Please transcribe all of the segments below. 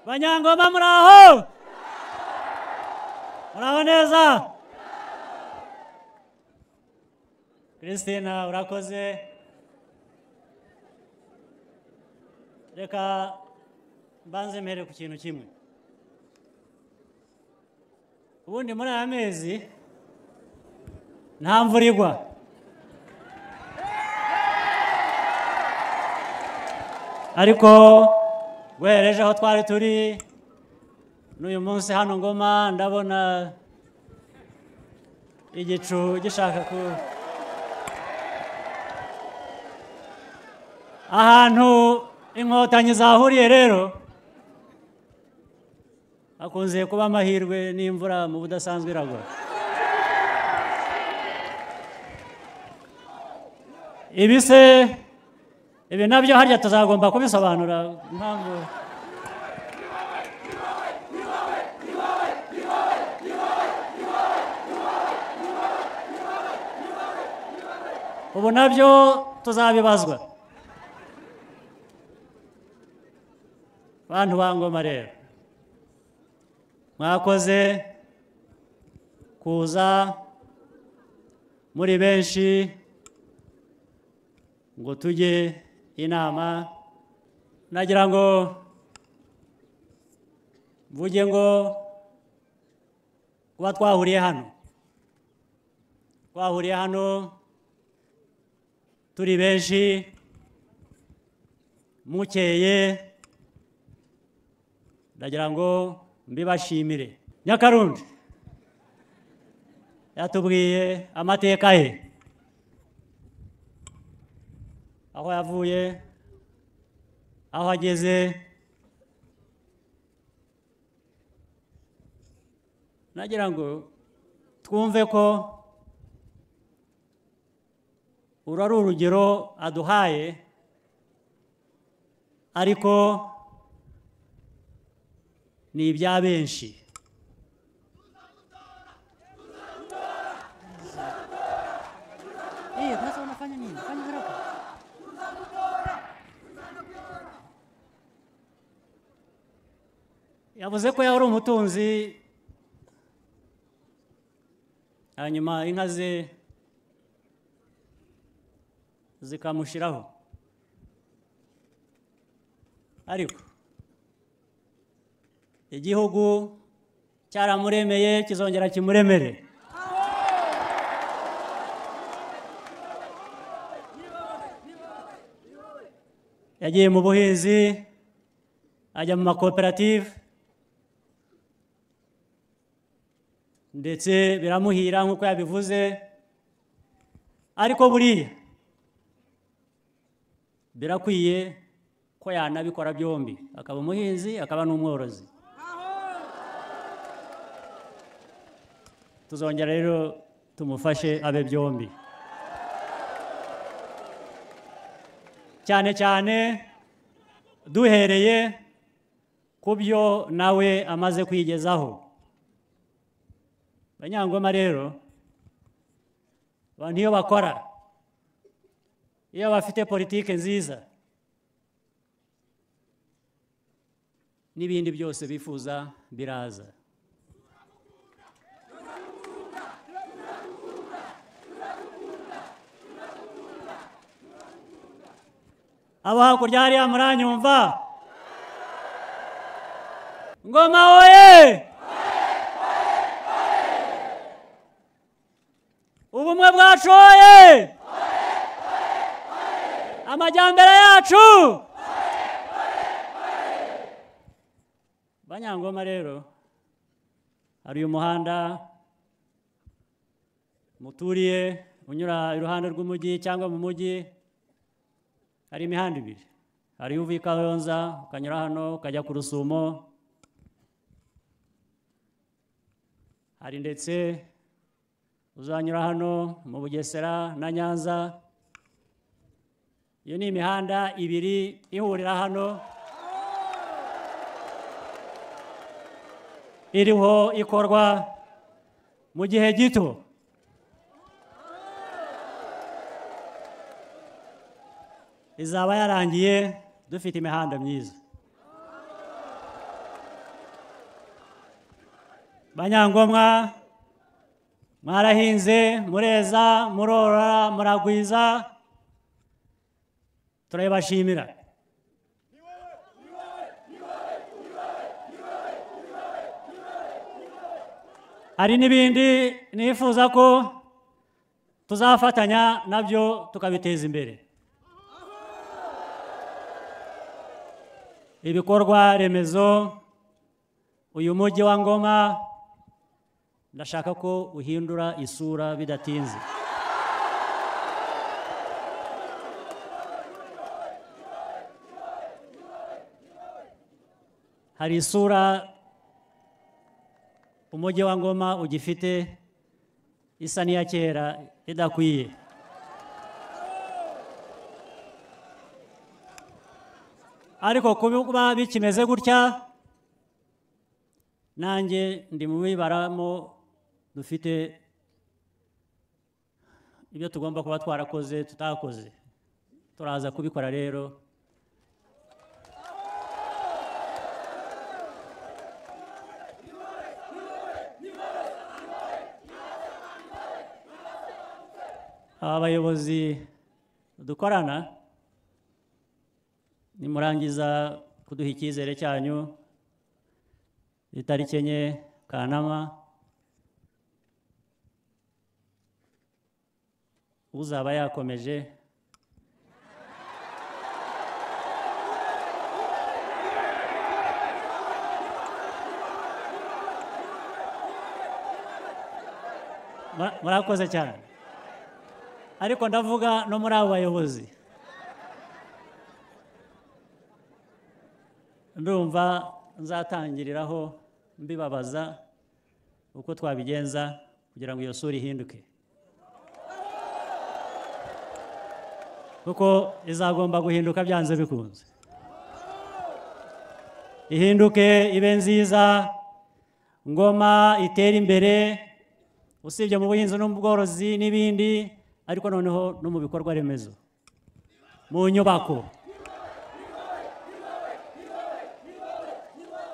Banyangoma muraho? Muraho neza? Christina urakoze. Reka mbanze mpere ku kintu kimwe. Ubundi muri aya mezi nta mvura igwa. Ariko guhereje aho twari turi n'uyu munsi hano Ngoma ndabona igicu gishaka ku ahantu inkotanyi zahuriye rero hakunze kuba amahirwe n'imvura mu budasanzwe iragwa. Ibi se ibi nabyo harya tuzagomba kubisobanura impamvu. Ubu nabyo tuzabibazwa. Bantu ba Ngoma rero mwakoze kuza muri benshi ngo tujye inama. Nagira ngo mvuge ngo kuba twahuriye hano turi benshi mukeye, ndagira ngo mbibashimire. Nyakarundi yatubwiye amateka ye, aho yavuye, aho ageze. Nagira ngo twumve ko uru ari urugero aduhaye, ariko ni ibya benshi. Sasa unafanya nini? Fanya haraka. Yavuze ko yari umutunzi, hanyuma inka ze zikamushiraho. Ariko igihugu cyaramuremeye kizongera kimuremere. Yagiye mu buhinzi, ajya mu makoperative, ndetse biramuhira nk'uko yabivuze. Ariko buriya birakwiye ko yanabikora byombi, akaba umuhinzi akaba n'umworozi. Tuzongera rero tumufashe abe byombi, cyane cyane duhereye ku byo nawe amaze kwigezaho. Banyangoma rero abantu iyo bakora, iyo bafite politike nziza n'ibindi byose bifuza biraza. Abo hakurya hariya muranyumva? Ngoma oye! Ubumwe bwacu oye! Amajyambere yacu! Banyangoma rero hari uyu muhanda muturiye unyura iruhande rw'umujyi cyangwa mu mujyi. Hari imihanda ibiri, hari uva i Kayonza ukanyura hano ukajya ku Rusumo, hari ndetse uzanyura hano mu Bugesera na Nyanza. Iyo ni imihanda ibiri ihurira hano, iriho ikorwa mu gihe gito. Izaba yarangiye dufite imihanda myiza. Banyangomwa, mwarahinze, mureza, murorora, muragwiza, turabashimira. Hari n'ibindi nifuza ko tuzafatanya nabyo tukabiteza imbere. Ibikorwa remezo, uyu mujyi wa Ngoma ndashaka ko uhindura isura bidatinze. Hari isura umujyi wa Ngoma ugifite isa n'iya kera idakwiye. Ariko kuba bikimeze gutya, nanjye ndi mu bibaramo dufite ibyo tugomba kuba twarakoze tutakoze, turaza kubikora rero. Abayobozi dukorana, nimurangiza kuduha icyizere cyanyu itariki 4 Kanama, uzaba yakomeje murakoze cyane. Ariko ndavuga no muri abo bayobozi, ndumva nzatangiriraho mbibabaza uko twabigenza kugira ngo iyo sura ihinduke, kuko izagomba guhinduka byanze bikunze. Ihinduke ibe nziza, Ngoma itere imbere, usibye mu buhinzi no mu bworozi n'ibindi, ariko noneho no mu bikorwa remezo, mu nyubako,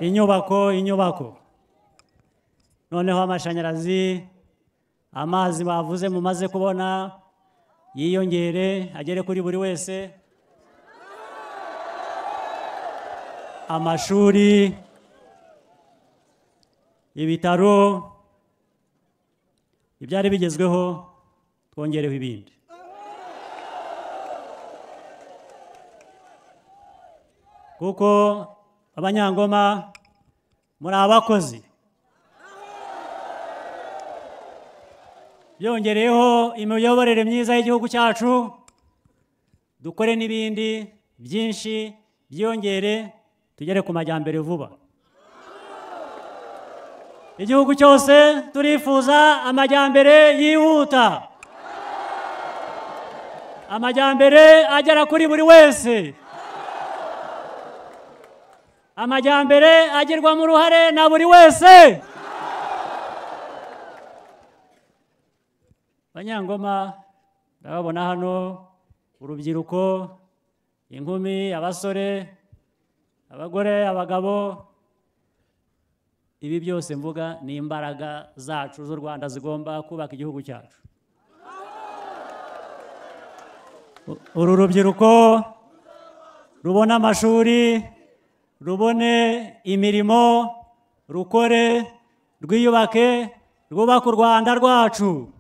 inyubako, noneho amashanyarazi, amazi bavuze mumaze kubona yiyongere agere kuri buri wese, amashuri, ibitaro, ibyari bigezweho twongereho ibindi. Kuko abanyangoma muri abakozi, byongereyeho imiyoborere myiza y'igihugu cyacu, dukore n'ibindi byinshi byiyongere tugere ku majyambere vuba. Igihugu cyose turifuza amajyambere yihuta, amajyambere agera kuri buri wese, amajyambere agirwamo uruhare na buri wese. Banyangoma ndababona hano, urubyiruko, inkumi, abasore, abagore, abagabo, ibi byose mvuga ni imbaraga zacu z'u Rwanda zigomba kubaka igihugu cyacu. Uru rubyiruko rubona amashuri, rubone imirimo, rukore, rwiyubake, rwubake u Rwanda rwacu.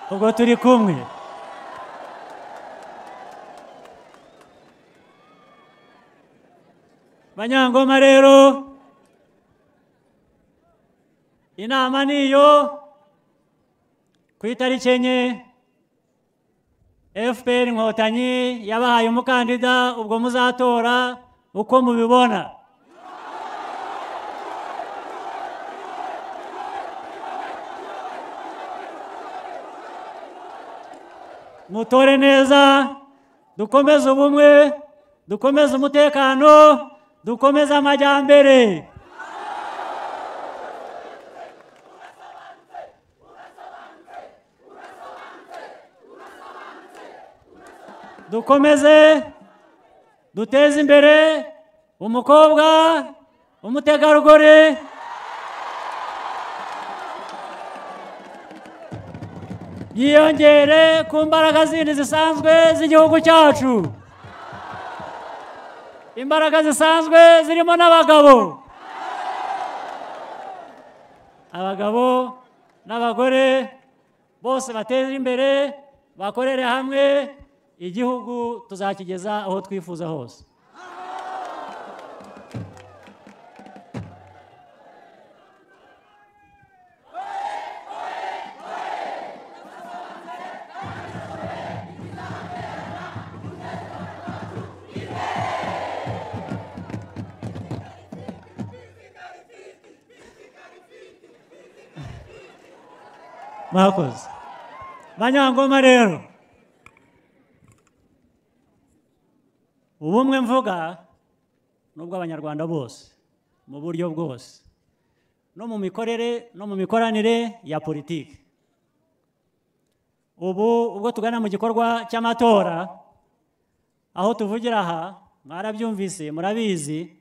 Ubwo turi kumwe. Banyangoma rero, inama niyo ku itariki 4 FPR Inkotanyi yabahaye umukandida, ubwo muzatora uko mubibona. Mutore neza, dukomeze ubumwe, dukomeze umutekano, dukomeze amajyambere. Dukomeze duteze imbere umukobwa, umutegarugori, yiyongere ku mbaraga zindi zisanzwe z'igihugu cyacu, imbaraga zisanzwe zirimo n'abagabo, abagabo n'abagore bose bateze imbere, bakorere hamwe, igihugu tuzakigeza aho twifuza hose. Mwakoze. Banyangoma rero, ubumwe mvuga nubwo abanyarwanda bose mu buryo bwose no mu mikorere no mu mikoranire ya politiki. Ubu ubwo tugana mu gikorwa cy'amatora, aho tuvugira aha mwarabyumvise, murabizi,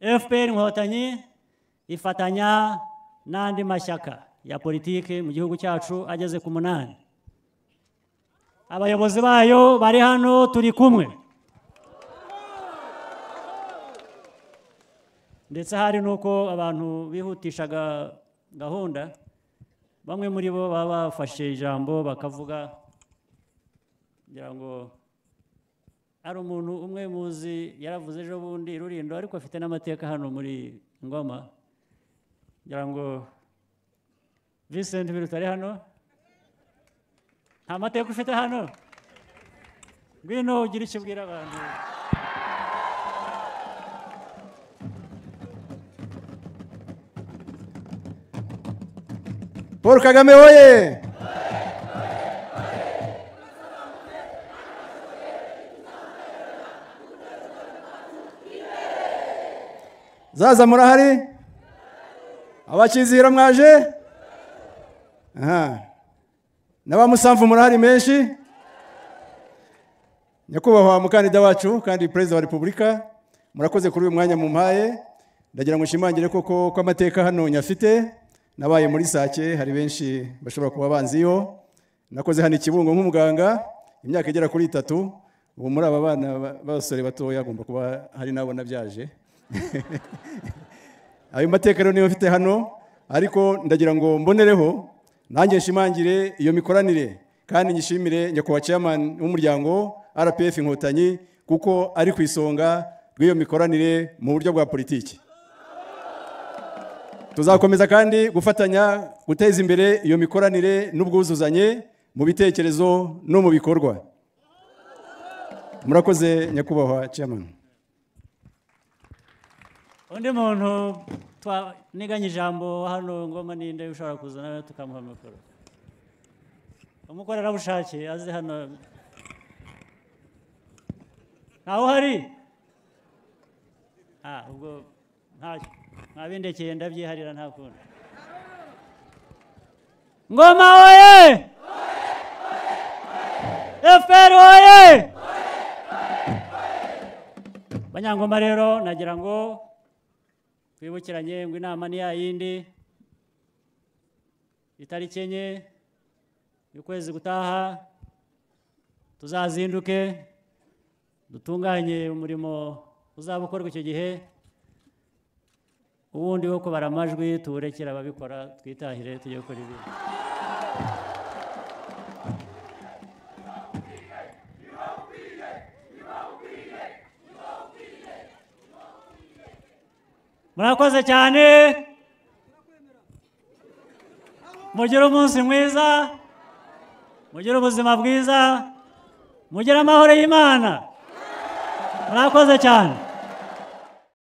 FPR Inkotanyi ifatanya n'andi mashyaka ya politiki mu gihugu cyacu ageze ku 8. Abayobozi bayo bari hano turi kumwe, ndetse hari nuko abantu bihutishaga gahunda, bamwe muri bo baba bafashe ijambo bakavuga, ngira ngo ari umuntu umwe muzi yaravuze ejo bundi Rurindo, ariko afite n'amateka hano muri Ngoma, ngira ngo Vincent Biruta ari hano. Nta mateka ufite hano? Ngwino ugire icyo ubwira abantu. Paul Kagame oye! Zaza murahari? Abakizihira mwaje? Aha. N'abamusamvu murahari menshi? Nyakubahwa mukandida wacu kandi Perezida wa Repubulika, murakoze kuri uyu mwanya mumpaye. Ndagira ngo nshimangire koko ko amateka hano nyafite. Nabaye muri Sake, hari benshi bashobora kuba banziyo. Nakoze hano Kibungo nk'umuganga imyaka igera kuri 3. Ubu muri aba bana b'abasore batoya agomba kuba hari nabo nabyaje. Ayo mateka rero niyo mfite hano, ariko ndagira ngo mbonereho nanjye nshimangire iyo mikoranire kandi nyishimire nyakubahwa chairman w'umuryango RPF Inkotanyi, kuko ari ku isonga rw'iyo mikoranire mu buryo bwa politiki. Tuzakomeza kandi gufatanya guteza imbere iyo mikoranire n'ubwuzuzanye mu bitekerezo no mu bikorwa. Murakoze nyakubahwa chairman. Undi muntu twaniganye ijambo hano Ngoma ninde ushobora kuza nawe tukamuha mikoro? Umukorerabushake aze hano. Ntawe uhari? Ubwo ntacyo mwabindekeye ndabyiharira nta kundi. Ngoma oye! FPR oye! Banyangoma rero nagira ngo twibukiranye ngo inama ni yayindi, itariki 4 y'ukwezi gutaha tuzazinduke dutunganye umurimo uzaba ukorwa icyo gihe, ubundi wo kubara amajwi tuwurekera ababikora, twitahire tujye gukora ibindi. Murakoze cyane, mugire umunsi mwiza, mugire ubuzima bwiza, mugire amahoro y'Imana. Murakoze cyane.